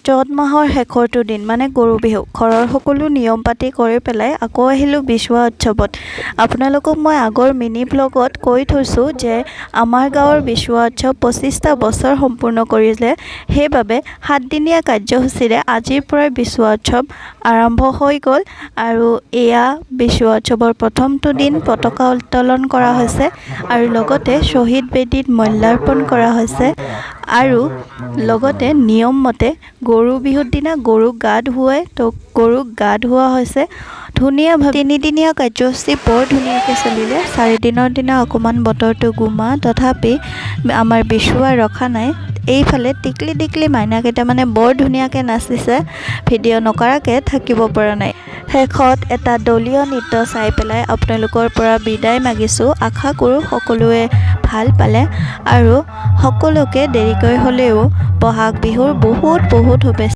চ'ত মাহৰ শেষৰটো দিন মানে গৰু বিহু। ঘৰৰ সকলো নিয়ম পাতি কৰি পেলাই আকৌ আহিলোঁ বিচুৱা উৎসৱত। আপোনালোকক মই আগৰ মিনি ব্লগত কৈ থৈছোঁ যে আমাৰ গাঁৱৰ বিচুৱা উৎসৱ 25টা বছৰ সম্পূৰ্ণ কৰিলে। সেইবাবে 7দিনীয়া কাৰ্যসূচীৰে আজিৰ পৰাই বিচুৱা উৎসৱ আৰম্ভ হৈ গ'ল আৰু এয়া বিচুৱা উৎসৱৰ প্ৰথমটো দিন। পতাকা উত্তোলন কৰা হৈছে আৰু লগতে শ্বহীদ বেদীত মাল্যাৰ্পণ কৰা হৈছে আৰু লগতে নিয়মমতে গৰু বিহুৰ দিনা গৰুক গা ধুৱাই, তো গৰুক গা ধুওৱা হৈছে ধুনীয়াভাৱে। তিনিদিনীয়া কাৰ্যসূচী বৰ ধুনীয়াকৈ চলিলে। চাৰিদিনৰ দিনা অকণমান বতৰটো গোমা, তথাপি আমাৰ বিচুৱা ৰখা নাই। এইফালে টিকলি টিকলি মাইনা কেইটামানে বৰ ধুনীয়াকৈ নাচিছে, ভিডিঅ' নকৰাকৈ থাকিব পৰা নাই। শেষত এটা দলীয় নৃত্য চাই পেলাই আপোনালোকৰ পৰা বিদায় মাগিছোঁ। আশা কৰোঁ সকলোৱে ভাল পালে আৰু সকলোকে দেৰিকৈ হ'লেও বহাগ বিহুৰ বহুত বহুত শুভেচ্ছা।